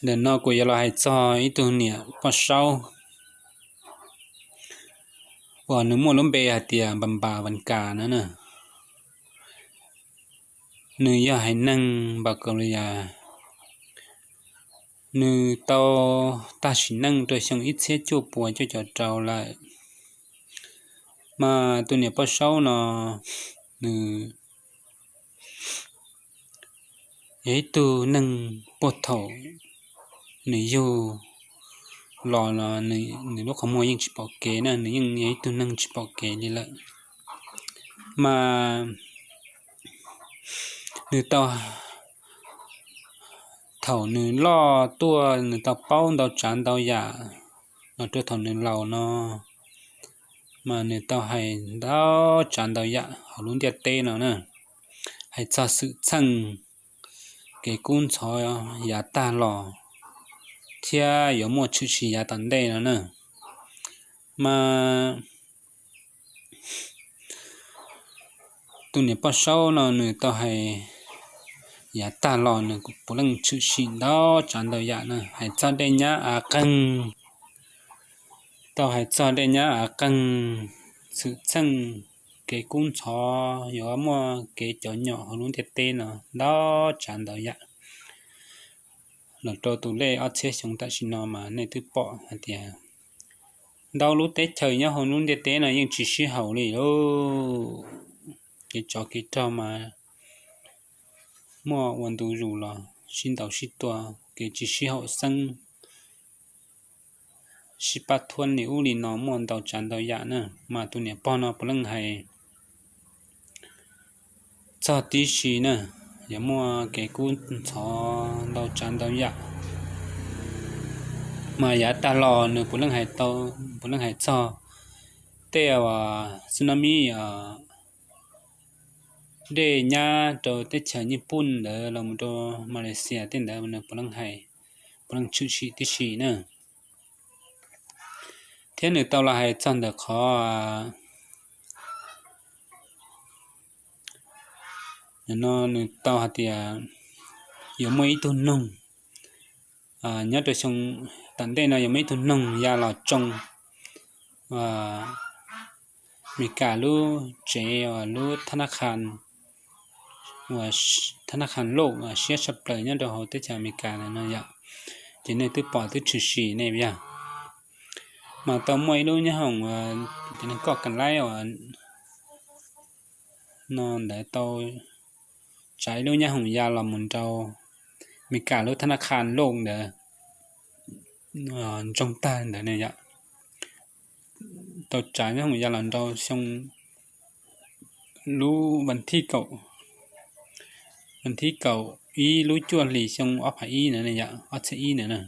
Ntawm no kuv yuav los hais txog ib tug niam poj saub uas nws muaj lub npe hais tias Npas Npas Vas Kas no na. Nws yog haiv neeg Npas Kaus Lis Yas. Nws tau tag sim neej rau xyoo ib txhiab cuaj puas cuaj caum rau lawm. Mas tus niam poj saub no, nws yog ib tug neeg puag thaum nws yug los, nws lub qhov muag yeej tsis pom kev na, nws yeej yog ib tug neeg tsis pom kev li lawm. Mas nws tau, thaum nws loj tuaj nws tau paub ntau tsav ntau yam los rau thaum nws laus no, mas nws tau hais ntau tsav ntau yam hauv lub ntiaj teb no na, hais txog xwm txheej kev kub ntxhov yav tag los thiab yuav muaj tshwm sim yav tom ntej no na. Mas tus niam poj saub no nws tau hais yav tag los nws puav leej tshwm sim ntau tsav ntau yam na, hais txog dej nyab av qeeg, tau hais txog dej nyab av qeeg, xwm txheej kev kub ntxhov yuav muaj kev cov nyom hauv lub ntiaj teb no ntau tsav ntau yam los rau tus lej ob txhiab xyoo tam sim no mas nej twb pom hais tias ntau lub teb chaws nyob hauv lub ntiaj teb no yeej tsis sib haum li lauj. Kev tsov kev rog mas muaj ua ntu zus los sib ntaus sib tua, kev tsis sib haum xeeb, sib pab thuab li ub li no muaj ntau tsav ntau yam na. Mas tus niam pog no puav leej hais txog tib si na, yuav muaj kev kub ntxhov ntau tsav ntau yam. Mas yav tag los nws puav leej hais tau, puav leej hais txog tej uas tsunami, dej nyab rau teb chaws Nyij Pooj ntawd los mus rau Malaysia tej ntawd nws puav leej hais, puav leej tshwm sim tib si na. Thiab nws tau los hais txog ntawm qhov no, nws tau hais tias yuav muaj ib tug noog, nyob rau xyoo tom ntej no yuav muaj ib tug noog ya los tsoo Meskas lub tsev uas lub tha na kha, uas tha na kha loj uas siab tshaj plaws nyob rau hauv teb chaws Amelikas no yom. Ces nej twb pom twb tshwm sim nej yog. Mas tau muaj ib lub nyoob hoom uas cov neeg koj kam laib uas no ntawd tau tsav ib lub nyoob hoom ya los mus rau Meskas lub tha na kha loj ntawd ntsoog tag ntawd ne yom. Tau tsav nyoob hoom ya los rau xyoo lub vas thib kaum, vas thib kaum ib lub cuaj hlis xyoo ob phav ib ntawd ne yom, ob txhiab ib ntawd na.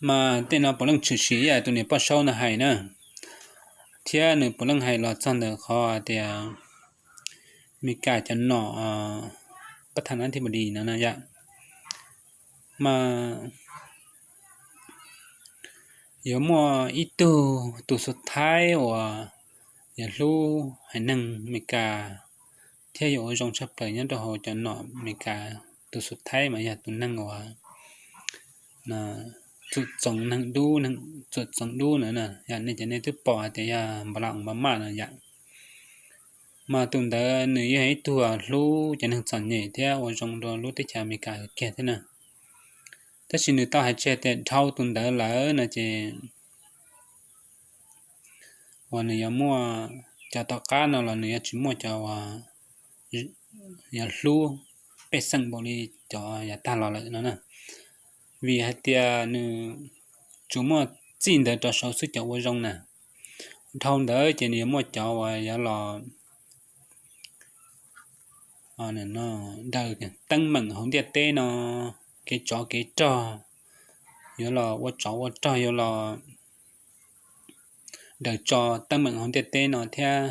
Mas tej no puav leej tshwm sim ib yam tus niam poj saub no hais na, thiab nws puav leej hais los txog ntawm qhov tias Meskas cov nom pab tha na thib pov dis no na yom. Mas yuav muaj ib tug tus xu thaib uas yuav hlub haiv neeg Meskas thiab yuav ua zoo tshaj plaws nyob rau hauv cov nom Meskas. Tus xu thaib mas yog tus neeg uas txum txoov neeg dub, txum txoov dub na, yog nej cov nej twb pom hais tias yog Npalaos Npamaj no yom. Mas tus ntawd nws yog ib tug hlub cov neeg txom nyem thiab ua zoo rau lub teb chaws Amelikas kiag thiab na. Tab sis nws tau hais tseg tias dhau tus ntawd lawm no ces uas nws yuav muaj, cov tom qab no los nws yuav tsis muaj cov uas yuav hlub pej xeem npaum li cov yav tag los lawm no na. Vim hais tias nws tsuas muaj txij ntawd rov saud xwb cov ua zoo na. Dhau ntawd ces nws yuav muaj cov uas yuav los daws teeb meem hauv ntiaj teb no, kev tsov kev rog, yuav los ua tsov ua rog, yuav los daws tso teeb meem hauv ntiaj teb no thiab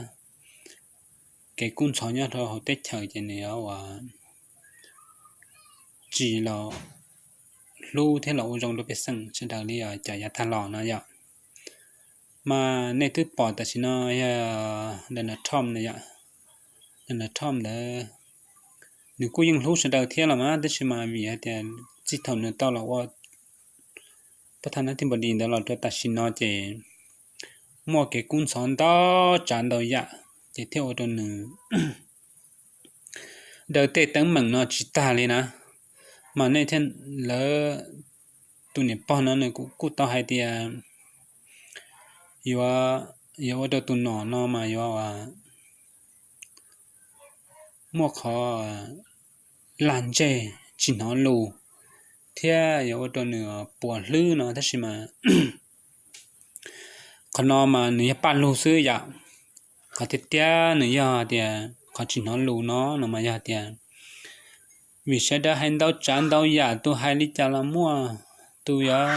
kev kub ntxhov nyob rau hauv teb chaws ces nws yuav ua tsis los hlub thiab los ua zoo rau pej xeem sawv daws li cov yav tag los no yom. Mas nej twb pom tam sim no yog Donald Trump no yom. Donald Trump ntawd nws kuj yeej hlub sawv daws thiab los mas, tab sis mas vim hais tias txij thaum nws tau los ua pab thaj nab thij npos dis ntawd los rau tam sim no ces muaj kev kub ntxhov ntau tsav ntau yam, ces thiaj ua rau nws daws tej teeb meem no tsis tag li na. Mas nej thiaj, lawv, tus niam pog no nws kuj tau hais tias yuav, yuav ua rau tus nom no mas yuav muaj qhov lag ntseg tsis hnov lus thiab yuav ua rau nws puas hlwb no, tab sis mas qhov no mas nws yog paj lug xwb yom. Qhov tiag tiag nws yog tias qhov tsis hnov lus no, no mas yog tias vim sawv daws hais ntau tsav ntau yam, tus hais li cas los muaj, tus yuav,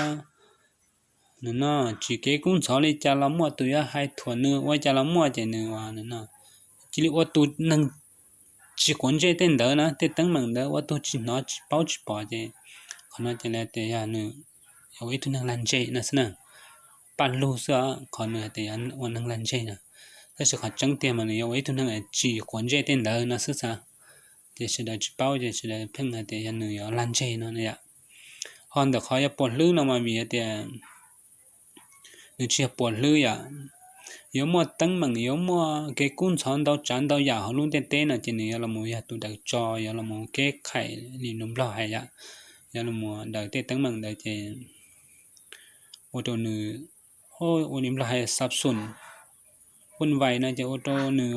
nws no, tsis kev kub ntxhov li cas los muaj, tus yuav hais thuam nws ua cas los muaj, ces nws ua, nws no cia li ua tus neeg tsis quav ntsej tej ntawd na, tej teeb meem ntawd ua tug tsis hnov tsis paub tsis pom, ces qhov no ces lawv tias yog nws yog ua ib tug neeg lag ntseg no xwb na. Paj lug xwb os, qhov nws hais tias yog ua neeg lag ntseg no, tab sis qhov tseeb tiag mas nws yog ua ib tug neeg tsis quav ntsej tej ntawd no xwb xav. Ces sawv daws tsis paub ces sawv daws pheej hais tias yog nws yuav lag ntseg no yom. Ho ntawm qhov yuav puas hlwb no mas vim tias nws tsis yog puas hlwb yom. Yuav muaj teeb meem, yuav muaj kev kub ntxhov ntau tsav ntau yam hauv lub ntiaj teb no ces nws yuav los mus yog tus daws tso, yuav los mus keb khaim li nws nplog hais yom, yuav los mus daws tej teeb meem ntawd ces ua rau nws, ua li nplog hais xab xun, vuj vais no ces ua rau nws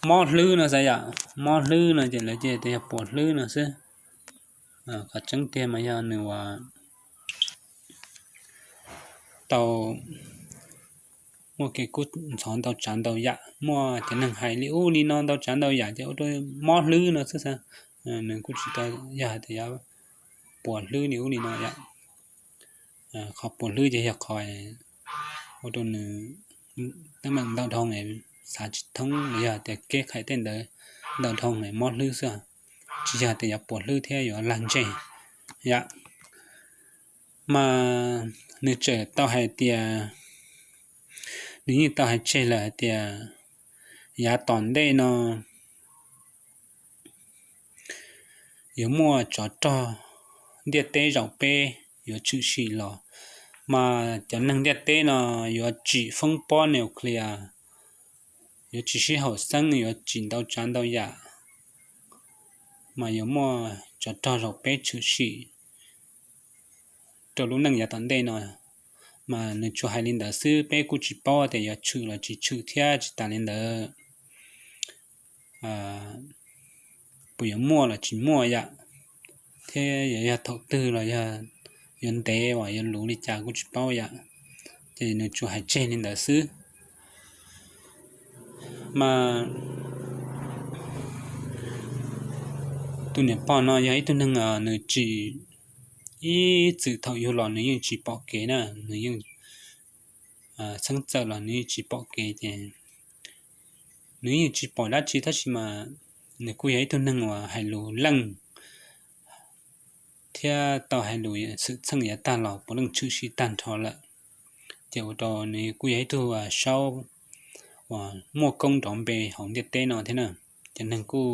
mob hlwb no xav yom. Mob hlwb no ces lawv cia tias yog puas hlwb no xwb. Qhov tseeb tiag mas yog nws ua tau muaj kev kub ntxhov ntau tsav ntau yam, muaj cov neeg hais li ub li no ntau tsav ntau yam ces ua rau mob hlwb no xwb xav. Nws kuj tsis tau yog hais tias yuav puas hlwb li ub li no yom. Qhov puas hlwb ces yog qhov ua rau nws teeb meem ntau dhau, xav tsis thoob los yog tias keb khaim tej ntawd ntau dhau mob hlwb xwb, tsis yog tias yuav puas hlwb thiab yuav lag ntseg yom. Mas nws tseem tau hais tias, nws yeej tau hais tseg lawm hais tias yav tom ntej no yuav muaj tsov rog ntiaj teb zaum peb yuav tshwm sim los, mas cov neeg ntiaj teb no yuav tsim foob pob nuclear, yuav tsis sib haum xeeb, yuav tsim ntau tsav ntau yam, mas yuav muaj tsov rog zaum peb tshwm sim rau lub neej yav tom ntej no. Mas nws tsuas hais li ntawd xwb, peb kuj tsis paub tias yuav tshwm los tsis tshwm thiab tsis tas li ntawd puas yuav muaj los tsis muaj yom, thiab yuav yog thaum twg los yog yuav ntev uas yuav luv li cas kuj tsis paub yom. Ces nws tsuas hais tseg li ntawd xwb. Mas tus niam pog no yog ib tug neeg nws tsis, ib txwm thaum yug los nws yeej tsis pom kev na, nws yeej txheeb txawm los nws yeej tsis pom kev ces nws yeej tsis pom dab tsi, tab sis mas nws kuj yog ib tug neeg uas hais lus leej thiab tau hais lus xwm txheej yav tag los puav leej tshwm sim tag nrho lawm. Ces ua rau nws kuj yog ib tug saub uas muaj koob nrov npe hauv ntiaj teb no thiab na. Cov neeg kuj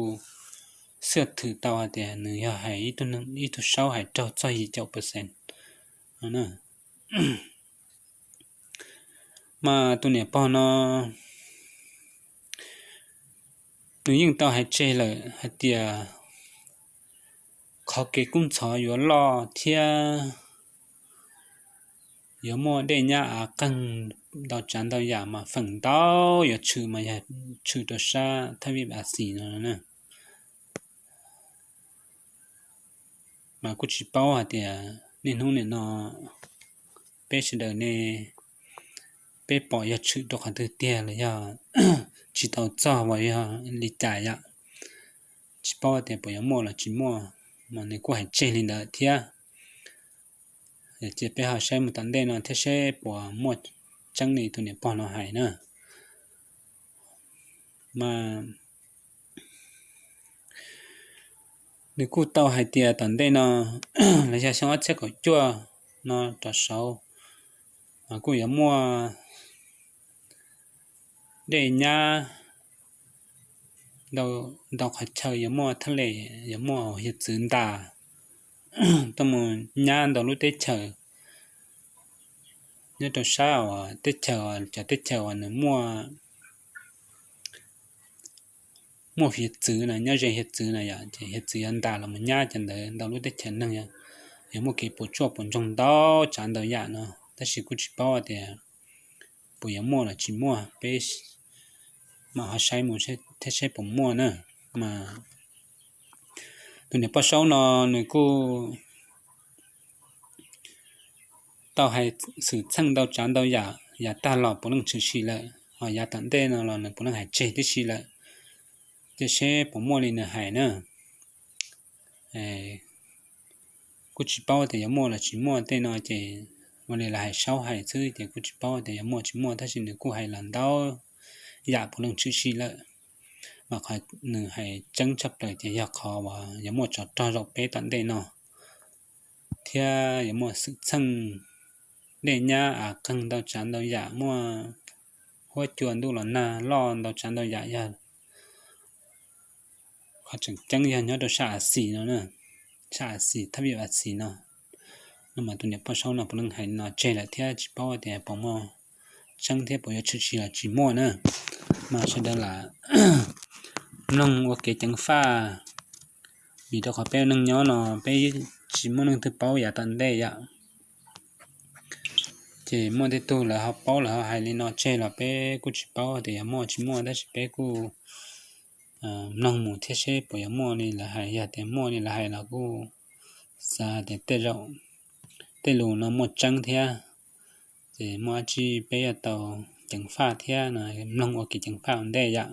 xwm thwm tau hais tias nws yog hais ib tug saub hais raug txog yim caum percent no. Mas tus niam pog no nws yeej tau hais tseg lawm hais tias qhov kev kub ntxhov yuav loj thiab yuav muaj dej nyab av qeeg ntau tsav ntau yam mas feem ntau yuav tshwm mas yog tshwm rau sab thaj vij a xis no na. Mas kuj tsis paub hais tias niaj hnub nim no peb sawv daws ne, peb pom yog tshwm rau qhov twg tiag los yog tsis tau txog uas yog li cas yom. Tsis paub tias puas yuav muaj los tsis muaj, mas nws kuj hais tseg li ntawd thiab. Ces peb ho saib mus tom ntej no thiab seb puas muaj tseeb li tus niam pog no hais na. Mas nws kuj tau hais tias tom ntej no los yog xyoo ob txhiab kaum cuaj no rov saud mas kuj yuav muaj dej nyab ntau qhov chaw yuav muaj thaj les, yuav muaj hiav txwv ntas tuaj mus nyab ntau lub teb chaws nyob rau sab uas teb chaws, cov teb chaws uas nws muaj muaj hiav txwv na, nyob ze hiav txwv na yom, ces hiav txwv yuav ntas los mus nyab cov ntawd ntau lub teb chaws neeg, yuav muaj kev puas tsuaj puas ntsoog ntau tsav ntau yam no, tab sis kuj tsis paub tias puas yuav muaj los tsis muaj, peb mam ho saib mus thiab saib puas muaj na. Mas tus niam poj saub no nws kuj tau hais xwm txheej ntau tsav ntau yam, yav tag los puav leej tshwm sim lawm, ho yav tom ntej no los nws puav leej hais tseg tib si lawm, ces seb puas muaj li nws hais na. Kuj tsis paub tias yuav muaj los tsis muaj, tej no ces ua li lawv hais saub hais xwb ces kuj tsis paub tias yuav muaj tsis muaj, tab sis nws kuj hais los ntau yam puav leej tshwm sim lawm. Mas qhov nws hais tseeb tshaj plaws ces yog qhov uas yuav muaj tsov rog zaum peb tom ntej no, thiab yuav muaj xwm txheej dej nyab av qeeg ntau tsav ntau yam, muaj huab cua ntuj los nag loj ntau tsav ntau yam, yog qhov tseem ceeb yog nyob rau sab Av Xis no, sab Av Xis, thab vim Av Xis no. No mas tus niam poj saub no puav leej hais no tseg lawm thiab tsis paub tias puas muaj tseeb thiab puas yuav tshwm sim los tsis muaj na. Mas sawv daws lam mloog ua kev ceev faj, vim rau qhov peb ua neej nyob no peb tsis muaj neeg twg paub yav tom ntej yom. Ces muaj tej tug lawv ho paub lawv ho hais li no tseg los peb kuj tsis paub tias yuav muaj tsis muaj, tab sis peb kuj mloog mus thiab seb puas yuav muaj li lawv hais. Yog tias muaj li lawv hais los kuj xav tias tej zaum tej lus no muaj tseeb thiab, ces muaj dab tsi peb yuav tau ceev faj thiab no, mloog ua kev ceev faj ua ntej yom.